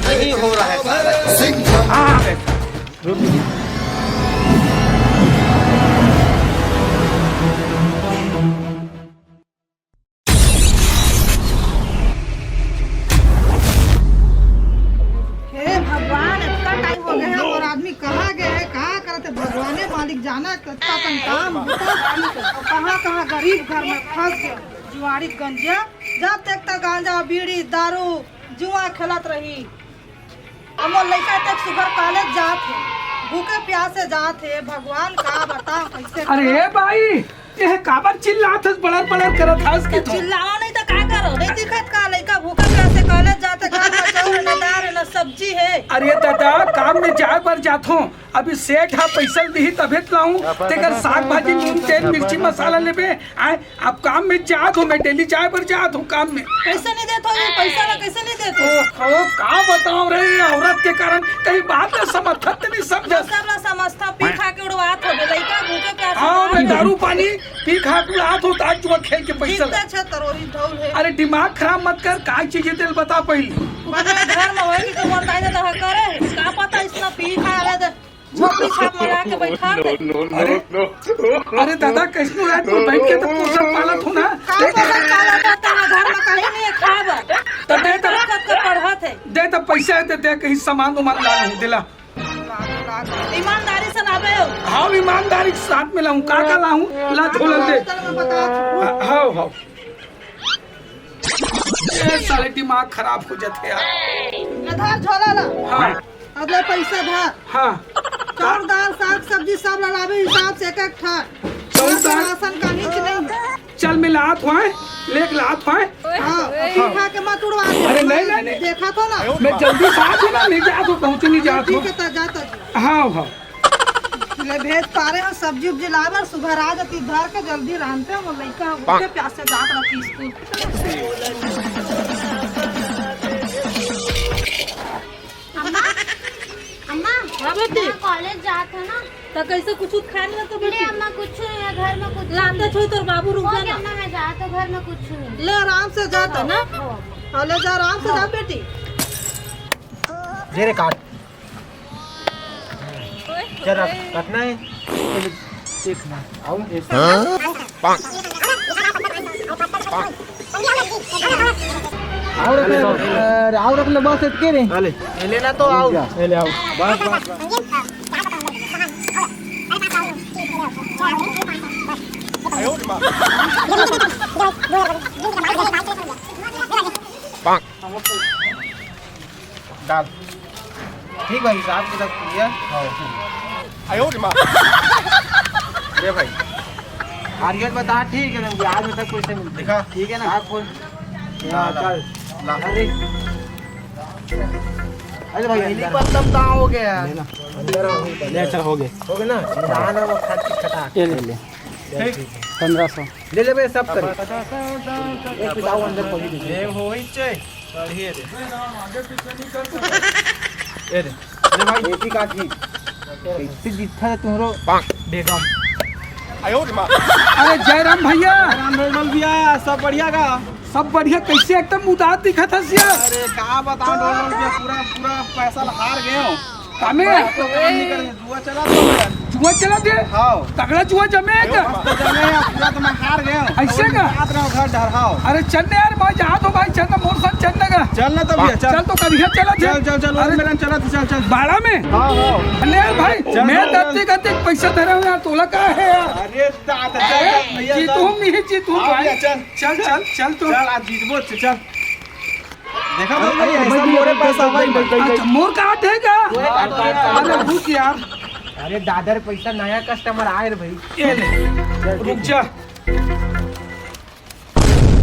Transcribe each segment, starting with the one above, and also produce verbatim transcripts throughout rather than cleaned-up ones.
यही हो रहा है सारा। हाँ, हाँ, बेटा। हे भगवान, इतना टाइम हो गया है और आदमी कहाँ गए है, कहाँ करते, भगवाने मालिक जाना। कितना कन काम होता है, और कहाँ कहाँ गरीब घर में फंस गए। जुआरी गंजिया, जब तक तो गांजा, बीड़ी, दारू, जुआ खेलत रही। हमर लइका तक सुघर कॉलेज जात हे, भूखे प्यासे जात हे। भगवान का बताओ कैसे अरे करब। भाई, ये काबर चिल्लात हस, बड़र बड़र करत हस कि तो तू? चिल्लावा नहीं तो का करो, नहीं दिखत का? लइका भूखे प्यासे कॉलेज जात हे, घर में चाउर न दाल न सब्जी है। अरे दादा, काम में जाए बर जात हो, अभी सेठ हा पैसा दिही तभे त लाऊं, तेकर साग भाजी, नून तेल मिर्ची मसाला लेबे। आए, अब काम में जात हो, मैं डेली जाए बर जात हो काम में। कैसे नहीं देत हो ये पैसा ला, कैसे नहीं देत हो? ओ, ओ, का बताओ रे, ये औरत के कारण कहीं बात ला समझत नहीं समझत। सब ला समझता, पी खा के उड़वात हो, लइका भूखे प्यासे हाँ, उड़वात मैं हो। दारू पानी पी खा के उड़ात हो, आज जुआ खेल के पैसा ला। कितना अच्छा तरोही ढोल है। अरे दिमाग खराब मत कर, का चीज है तेल बता पहले। मतलब घर में होए कि तो मोर दाई दादा करे, का पता इतना पी खा ले दे। झोपड़ी छाप में लाके बैठा दे। अरे, अरे दादा, कैसनो रात में बैठ के तो पोसत पालत हो ना। का पोसत पालत हो? तहां घर में कहीं नहीं है खाब। तो दे तो, सब के पढ़त है। दे तो पैसा है, दे, दे, कहीं सामान उमान ला लूं, दिला। ईमानदारी से लाबे हो। हाँ, ईमानदारी के साथ में लाऊं। का का लाऊं? ला, झोला दे। चल, मैं बता दूं। हाँ, हाँ, हाँ। ए, साले दिमाग खराब हो जाते यार। ले धर झोला ला। हाँ। अब ले पैसा धर। हाँ। चाउर, दाल, साग, सब्जी सब ला लाबे हिसाब से एक एक ठन। चाउर, घर के दाल। राशन का नीच नहीं है। चल, मैं लात हुआ है, लेके लात हुआ है। हाँ, हाँ। पी खा के मत उड़वा दे। अरे, नहीं, नहीं, नहीं। देखा तो ना। मैं जल्दी से आत हूँ ना, नहीं जात हूँ, पहुँचे नहीं जात हूँ। ठीक है, तो जा तो। हाँ, हाँ। ले भेज पारे हो सब्जी उब्जी लाबर, सुबह राज अति धर के जल्दी रांधते हो, लइका उठे प्यासे जात रहती स्कूल। अम्मा, अम्मा, हाँ बेटी। मैं कॉलेज जात हूँ ना। तो कैसे कुछ खाए ना तो ले बेटी? अम्मा, कुछ नहीं है घर में, कुछ लाते नहीं। छोई तोर बाबू रुक हो जा गया ना। अम्मा, मैं जात हूँ घर में, कुछ नहीं। ले आराम से जाता ना। हाँ, अम्मा। हाँ, ले जा आराम से जा बेटी। दे रे काट। चल, रख, रखना है। देखना। आओ। आओ रख ले, अरे, आओ रख ले, बस इतके रे। अरे, ये लेना तो आओ। ये ले आओ। बस, बस, बस। डाल। ठीक भाई, हिसाब किताब किया। हाँ। ले भाई। टारगेट बता, ठीक है ना, ब्याज में तक पैसे मिलते हैं। दिखा। ठीक है ना? हाँ, खोल। ला, ला। चल। ला। अरे। अरे भाई, पहली अंदर। पत्तम कहाँ हो गया? ले ना। अंदर आओ, ले, चल, हो गए। हो गए ना? हाँ। हाँ, ना, वो खट, खटा। ये ले, ले। ठीक। पन्द्रह सौ। ले ले बे, सब कर। एक पिताऊ अंदर पहुंच गई। ये हो ही चे। बढ़िया रे। ये रे। ले भाई। एक ही काठी। कैसे दिखता है तुम्हारो बेगम? अरे जयराम भैया। राम डोलडोल भैया, सब बढ़िया का? सब बढ़िया, कैसे एकदम उदास दिखत हस यार? अरे का बताऊं डोलडोल भैया, पूरा, पूरा पैसा हार गए हो। कामे? बात तो काम नहीं करे, जुआ चला तो है। जुआ चला दे? हाँ। तगड़ा जुआ जमे है का? मस्त जमे है, पूरा तो मैं हार गया हूँ। ऐसे का? हाथ रहो घर डर, हाँ। अरे चल ना यार, भाई, जहाँ तो भाई, चल ना, मोर साथ चल ना का। चल ना तो भैया, चल। चल तो करिया चला दे। चल, चल, चल, अरे मेरा चला तो चल, चल। बाड़ा में? हाँ, हाँ। अरे यार भाई, चल, मैं चल, दत्ते चल। का देख पैसा धरा हूँ यार, तोला का है यार? अरे दादा, चल, अरे, चल, भैया, जीतू चल। हम नहीं है, जीतू हाँ, भाई। भैया, चल। चल, चल, चल तो। चल, आज जीतबो, चल, चल। देखा अरे, भाई, अरे, ऐसा भाई, मोरे भाई, पास भाई, आवा ही भाई, मत। भाई, अच्छा, मोर काट है का? अरे, रुक यार। अरे, दादा रे, पैसा नया कस्टमर आए रे भाई। ये ले, रुक जा।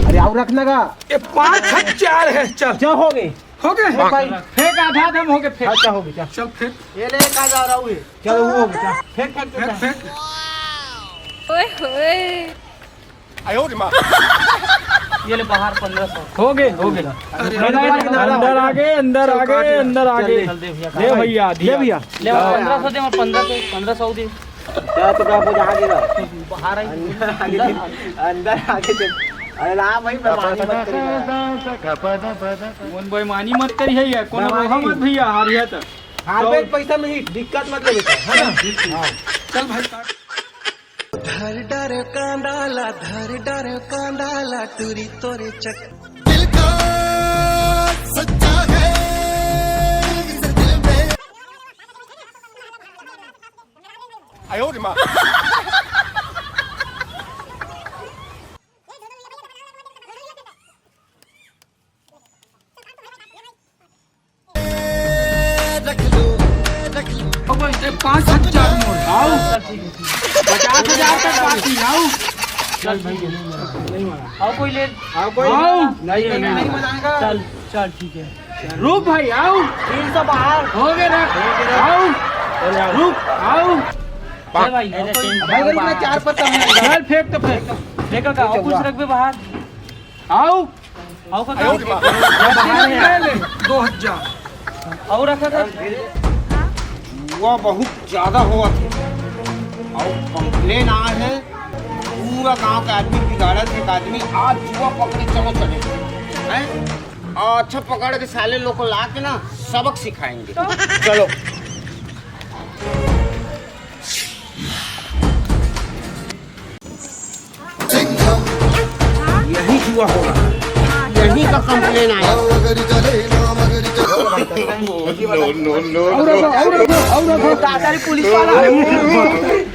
अरे, आओ रखना का। ये पाँच हजार है, चल। क्या हो गए? हो गए? ए भाई। फेंक आधा आधा में हो गए, फेंक। अच्छा, हो गए, चल। चल, फेंक। ये ले, एक हजार आओ ये। चल, वो हो गया, चल। फेंक, फेंक, फेंक, फेंक। फेंक। ओए होए। ये ले बाहर पन्द्रह सौ। हो गए, हो गए। अरे, अंदर आ गए, अंदर आ गए, अंदर आ गए। चल, दे भैया, ले भैया, ले दिया। भैया। ले पन्द्रह सौ दे, मैं पन्द्रह सौ, पन्द्रह सौ दे। क्या तो क्या बोल, आ गया? बाहर आई। अंदर आ गए, अंदर आ गए। अरे ना भाई, बेईमानी मत करिए। कौन बेईमानी मत करिए यार, कौन बेईमानी। रोहा मत भैया, हारिया त। हारबे तो पैसा में ही दिक्कत मत ले बेटा, है ना? हाँ। चल भाई, काट। धर डर कांदाला, धर डर कांदाला, टूरी तोरे चक। दिल का सच्चा है, दिल में। आयो रे माँ। रख लो, रख लो। अब इसे पाँच हजार मोड़। आओ। पचास हजार तक बाकी, आओ। चल भाई, नहीं मारा। आओ कोई ले। आओ कोई। आओ। नहीं, नहीं, नहीं। नहीं मनाएगा। चल, चल, ठीक है। रुक भाई, आओ। तीन सौ बाहर। हो गए, रख। आओ। रुक, आओ। ए भाई, आओ कोई। भाई, रुक ना, चार पत्ता है। चल, फेंक तो फेंक। देखो का, और कुछ रख बे बाहर। आओ। आओ का, का? दो हजार। और रखा था। जुआ बहुत ज्यादा होवत हे अउ complain आए हे, पूरा गांव के आदमी बिगाड़त हे। एक आदमी आज जुआ पकड़े चलो चले, हैं? अउ अच्छा पकड़ के साले लोग को ला के ना सबक सिखाएंगे। चलो। यही जुआ हो रहा है, यही का complain आया। No, no, no, no। दादा रे, पुलिस वाला।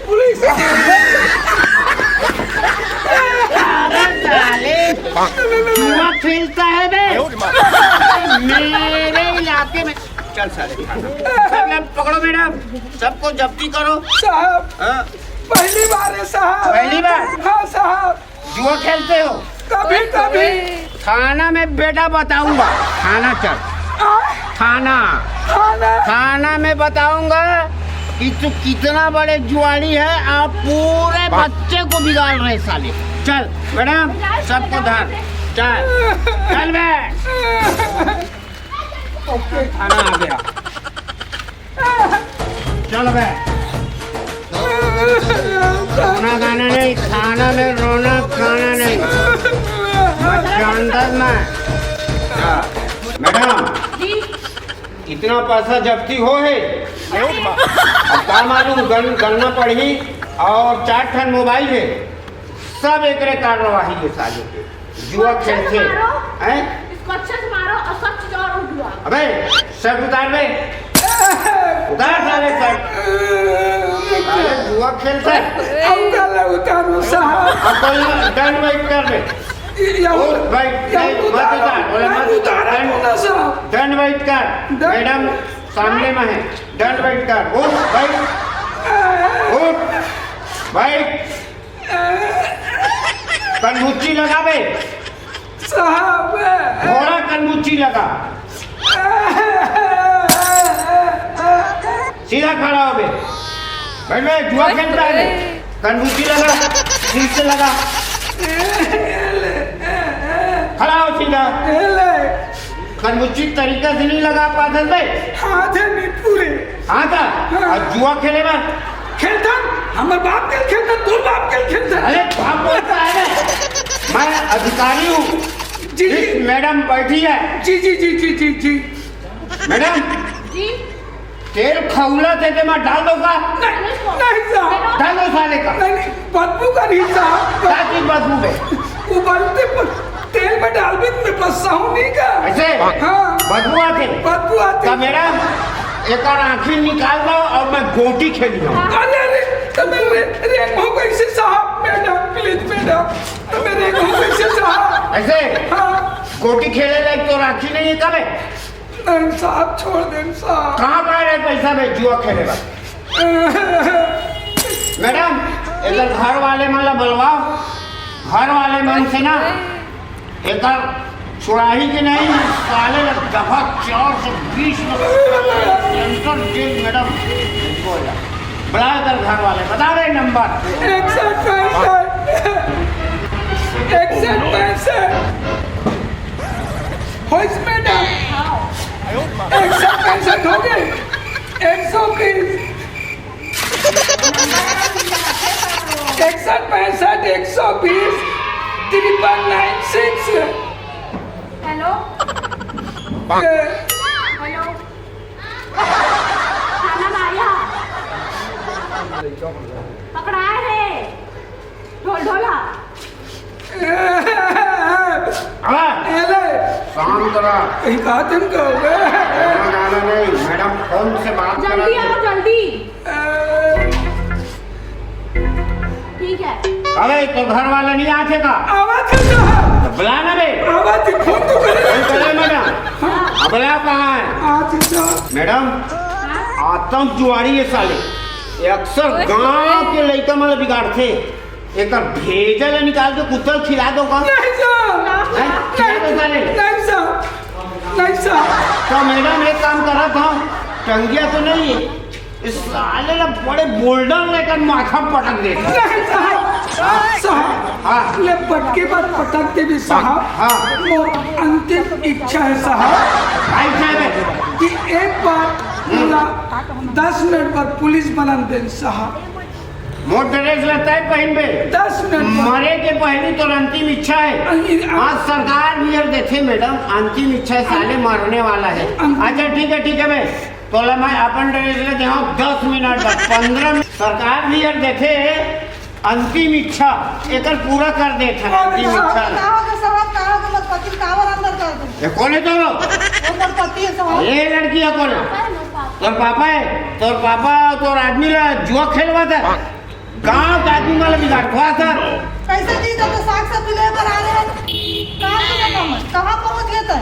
पुलिस। अरे साले, जुआ खेलता है बे। मेरे इलाके में। चल साले, सब लोग पकड़ो मैडम, सबको जब्ती करो। साहब, हाँ। पहली बार है साहब। पहली बार? हाँ साहब। जुआ खेलते हो? कभी कभी। थाना में बेटा बताऊंगा, थाना चल। आ? थाना। थाना। थाना में बताऊंगा कि तू कितना बड़े जुआड़ी है। आप पूरे बच्चे को बिगाड़ रहे साले। चल मैडम, सबको धर, चल, चल बे। ओके। थाना आ गया। चल बे। रोना गाना नहीं, थाना में रोना गाना नहीं। मैं जानता मैं। हाँ, मैडम, जी। इतना पैसा जब्ती हो है। अब का मालूम, गन-, गनना पड़ही। और चार ठन मोबाइल है, सब एकरे कार्रवाई है साले के। जुआ खेलथे। मारो। हैं? इसको अच्छे से मारो और सब चीज और उठवा। अबे, शर्ट उतार बे। उतार साले शर्ट। अरे, जुआ खेलथे। अब उतार लो, उतारो साहब। अब बोल, दंड बैठ कर बे। ये, ये उठ, बैठ, ये नहीं, मत उतार, उतार, बोले, मत उतार। उतार, दंड, बोला साहब। दंड बैठ कर। दंड। मैडम सामने में है। दंड बैठ कर। उठ, बैठ। उठ, बैठ। कनमुच्ची लगा बे। साहब। घोड़ा कनमुच्ची लगा। सीधा खड़ा हो बे। बैठ बे, जुआ खेलता है बे। कनमुच्ची लगा, ठीक से लगा। खड़ा हो सीधा। कनमुच्ची तरीका से नहीं लगा पाते बे। हाथ है नहीं पूरे। हाथ है? हाँ। और जुआ खेले बा? खेलता? हमर बाप के खेलता, तोर बाप के खेलता। अरे बाप बोलता है ना, मैं अधिकारी हूँ। जी, जी। इस मैडम बैठी है। जी, जी, जी, जी, जी, जी। मैडम। जी। तेल खौला दे दे, मैं डाल दूंगा। नहीं, नहीं साहब। डालो साले का। नहीं, नहीं, बदबू का नहीं साहब। क्या चीज बदबू में? उबलते प-, तेल में डालबे तो मैं बस्सा हूँ नहीं का। ऐसे? हाँ। बदबू आथे? बदबू आथे। तो मैडम, एक आँखी निकाल दो और मैं गोटी खेली हूँ। अरे, अरे, तो मैं रे-, रेंग हो गई से साहब, मैडम, please मैडम, तो मैं रेंग हो गई से साहब। ऐसे? हाँ। गोटी खेले लायक तो राखी नहीं है, कब है? नहीं साहब, छोड़ देन साहब। कहाँ पाए रहे पैसा बे जुआ खेले बर? मैडम, इधर घर वाले मन ला बुलवाओ, घर वाले मन से ना एकर छुड़ाही के नहीं, साले ला दफा चार सौ बीस में सेंट्रल जेल मैडम बोला। बुलाओ इधर घर वाले, बता रहे नंबर। इकसठ पैंसठ, इकसठ पैंसठ। होइस मैडम? इकसठ पैंसठ हो गए। एक सौ बीस। इकसठ पैंसठ, एक सौ बीस। triple nine six। Hello. Hello. थाना मारिया। पकड़ाए हे। ढोल ढोला। अबे, शांत रह। कहीं बात हम कहोगे? जाना नहीं, मैडम फोन से बात करा जल्दी आओ, जल्दी। ठीक है। अबे, तो घर वाला नहीं आथे का? आवा थे साहब। तो बुला ना बे। आवा थे, फोन तो करे। फोन करे मैडम। हाँ। अब बुला कहाँ है? आ थे साहब। मैडम, हाँ? आतंक जुआड़ी है साले। ये अक्सर गांव के लइका मन बिगाड़थे। एकर भेजा ले निकाल के कुत्ता ल खिला दो का? नहीं साहब। हैं? खिला दो साले। नहीं साहब। नहीं साहब। तो मैडम एक काम करा था, टंगिया तो नहीं है, इस साले ना बड़े बोल्डर लेकर माथा पटक देता। नहीं साहब। साहब, हाँ। ले पटके बर पटक देबे साहब। हाँ। मोर अंतिम इच्छा है साहब। भाई साहब है। कि एक बार पूरा दस मिनट बर पुलिस बनन देन साहब। मोर ड्रेस ला तय पहिनबे। दस मिनट बाद। मरे के पहली तोर अंतिम इच्छा है। अरे, आ- आज सरकार भी हर देथे मैडम, अंतिम इच्छा है, साले मरने वाला है। अंतिम अच्छा ठीक है, ठीक है बे, तोला मैं अपन ड्रेस ले देहूँ दस मिनट बाद, पन्द्रह मिनट। सरकार भी हर देथे अंतिम इच्छा, एकर पूरा कर देथे अंतिम इच्छा। का होगे साहब, का होगे? मोर पति ल काबर अंदर कर दे? ये कौन है तोरो? वो मोर पति है साहब। ये लड़की है कौन है? तोर पापा है? तोर पापा तोर आदमी ला जुआ खेलवा था। गांव के आदमी वाला बिगाड़ थोड़ा सा। कैसे जी जब तो साग सब्जी ले बर आ रहे हैं? कहाँ से बताऊँ मैं? कहाँ पहुँच गए थे?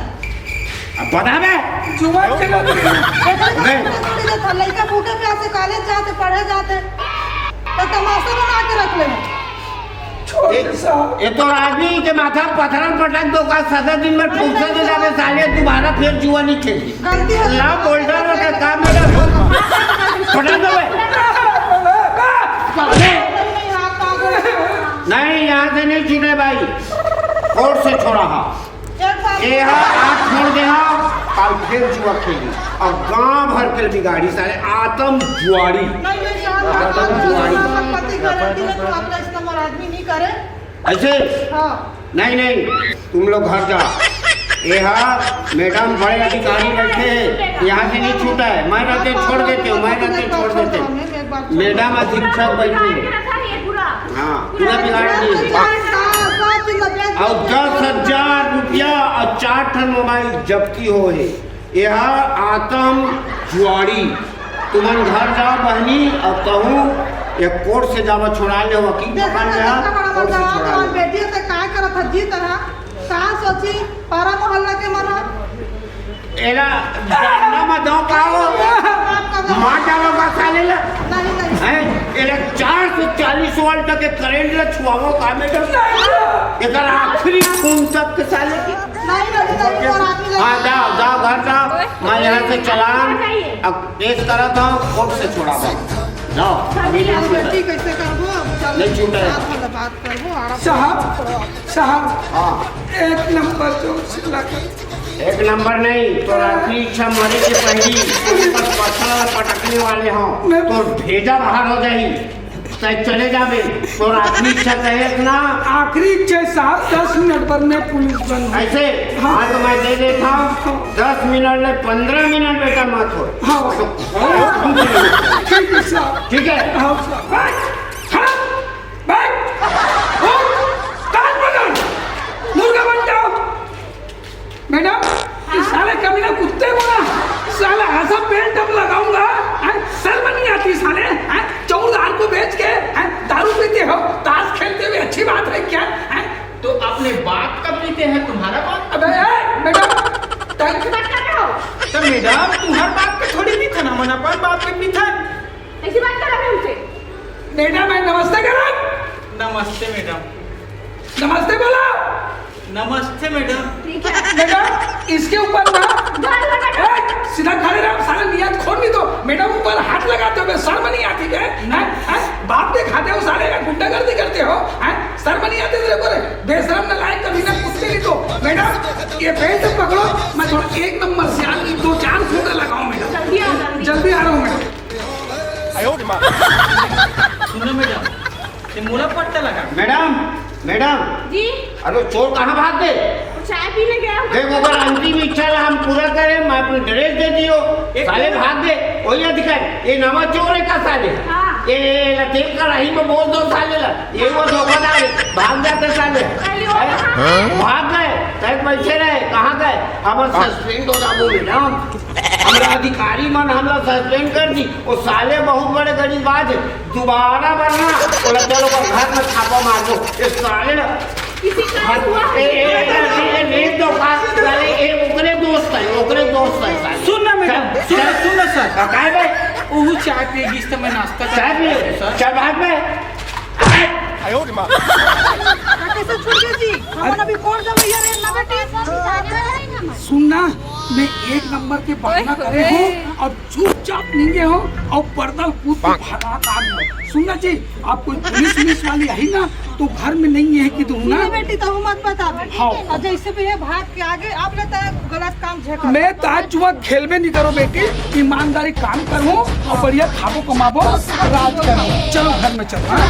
अब बता बे। जुआ खेलत रहे। एकरे को नहीं। छोड़ देता, लइका भूखे प्यासे कॉलेज जाते, पढ़े जाते, तो तमाशा बना के रख ले। छोड़ ए, दे साहब। ए तो आदमी के माथा पत्थरन पटक दो का, सदा दिन में ठुमका दे जावे साले, दोबारा फिर जुआ नहीं खेली। गलती हो गई। ला बोल्डर का काम मेरा पटक दो बे। साले। नहीं, यहाँ से नहीं छूटे भाई, कोर्ट से छोड़ा हा। एक बार एहा आज छोड़ दे हा, काल फिर जुआ खेली। अब गांव भर के बिगाड़ी साले, आतम जुआड़ी। नहीं, नहीं, साहब, आतम जुआड़ी। पति गारंटी में तो अपना इस नंबर आदमी नहीं करे। ऐसे? हाँ। नहीं, नहीं, तुम लोग घर जाओ। एहा मैडम बड़े अधिकारी बैठे हैं, यहाँ से नहीं छूटा है। मैं रहते छोड़ देते हो, मैं रहते छोड़ देते। मैडम अधीक्षक बैठी है। हाँ, पूरा बिगाड़ दी। और दस हजार रुपया और चार ठन मोबाइल जब्ती हो है। एहा आतम जुआड़ी। तुमन घर जाओ बहनी, और कहूँ ये कोर्ट से जावा छोड़ा ले, वकील पकड़ ले हा, कोर्ट से छोड़ा ले। बेटी तो का करत ह जी तरह, का सोची पारा मोहल्ला के मन ह? एला डंडा म दो का हो? मार डालो का साले ला? नहीं, नहीं। हैं? एला चार सौ चालीस वोल्ट के करंट ला छुआवो का मैडम? एकर आखिरी खून तक के साले की। नहीं, नहीं, नहीं, और आदमी हाँ, जाओ, जाओ, घर जाओ। मैं यहाँ से चालान अब पेश करा था, कोर्ट से छोड़ा था। जाओ, अभी नहीं छूटा। कैसे करबो? अब चल, नहीं छूटा है। बात वाला बात करबो, आराम से। साहब, साहब, हाँ। एक नंबर जोर से लगा। एक नंबर नहीं, तो आखिरी इच्छा मरे के पहली, बस पत्थर पटकने वाले हो, मैं तो भेजा बाहर हो जाही। तय चले जाबे, तोर आखिरी इच्छा कहे ना। आखिरी इच्छा साहब, दस मिनट पर मैं पुलिस बन हूँ। ऐसे? हाँ। हाँ, तो मैं दे देता हूँ, दस मिनट ले पन्द्रह मिनट बेटा मत हो। हाँ। तो ठीक है साहब। ठीक है? हाँ साहब। बैठ, खड़ा, बैठ, उठ, कान पकड़, मुर्गा बन जाओ। मैडम, इस साले कमीना कुत्ते को ना, साला ऐसा बेल्ट अब लगाऊंगा, हैं? शर्म नहीं आती साले, हैं? चौदार को बेच के, हैं? दारू पीते हो, ताश खेलते हुए अच्छी बात है क्या, हैं? तो अपने बाप का पीते हैं, तुम्हारा बाप? अबे, ए, मैडम, टंक बात कर रहे हो? तो मैडम, तुम्हार बाप के थोड़ी पीथन, हमन अपन बाप के पीथन। ऐसी बात कर रहे हो हमसे? मैडम, मैं नमस्ते करा। नमस्ते मैडम। नमस्ते बोला। नमस्ते मैडम। ठीक है। मैडम, इसके ऊपर ना गाल लगा। ए, सीधा खड़े रहो, साला नियत खोल नहीं तो। मैडम ऊपर हाथ लगाते हुए शर्म नहीं आती है? नहीं। हैं? हैं? बाप दिखाते हो साले, गुंडागर्दी करते हो, हैं? शर्म नहीं आती तेरे को रे? बेशरम, नालायक, कमीना, कुत्ते नहीं तो। मैडम, ये बेल्ट पकड़ो, मैं थोड़ा एक नंबर से आज दो चार सूंड लगाऊं मैडम। जल्दी आ, जल्दी। जल्दी आ रहा हूँ मैडम। सुनो मैडम, ये मोला पट्टा लगा। मैडम, मैडम, जी। अरे चोर कहाँ भाग गे? वो चाय पीने गया होगा। देख, ओकर अंतिम इच्छा ला हम पूरा करे, मैं अपन ड्रेस दे दियो। एक साले मिनट। भाग गे, वही अधिकार। ये नवा चोर है का साले? हाँ। ये, ये, ये तेल कढ़ाई में बोल दो साले ला। ये वो धोखाधड़ है, भाग जाते साले। अरे वो हैं? कहाँ? भाग गए, तक बैठे रहे, कहाँ गए? हमर सस्पेंड हो जाबो मैडम। हमरा अधिकारी मन हमला सस्पेंड कर दी। वो साले बहुत बड़े गरीबाज है। दोबारा बनना, बोला, "चलो, ओकर घर में छापा मार दो।" ये साले ना। किसी का हुआ ए, ए, ए, ए, ए, ए, दो बात, साले, ए, ओकरे दोस्त है, ओकरे दोस्त है, साले। सुन ना, मैडम, चल, सुन ना, चल। सुन ना, सर। का, काहे बे? ओहू चाय पिए गिस त मैं नाश्ता कर चाय पिए? सर। चल, भाग बे। आयो रे माँ। कैसे छूट गई जी? हम अभी कोर्ट जब भैया रे ना बेटी। सुन ना, मैं एक नंबर के बहाना ओए करे होए। हूँ, अब चुपचाप नीचे हो और पर्दा कूद के भागा काम हो। सुन ना जी, आप कोई पुलिस वुलिस वाली आई ना, तो घर में नहीं है कि तू ना। नहीं बेटी, तो मत बता। हाँ। और जैसे भी है भाग के आगे, आप ना तो गलत काम झेका। मैं तो आज जुआ खेलबे नहीं करो बेटी, ईमानदारी काम करूँ और बढ़िया खाबो कमाबो, राज करो। चलो घर में चलो, हाँ?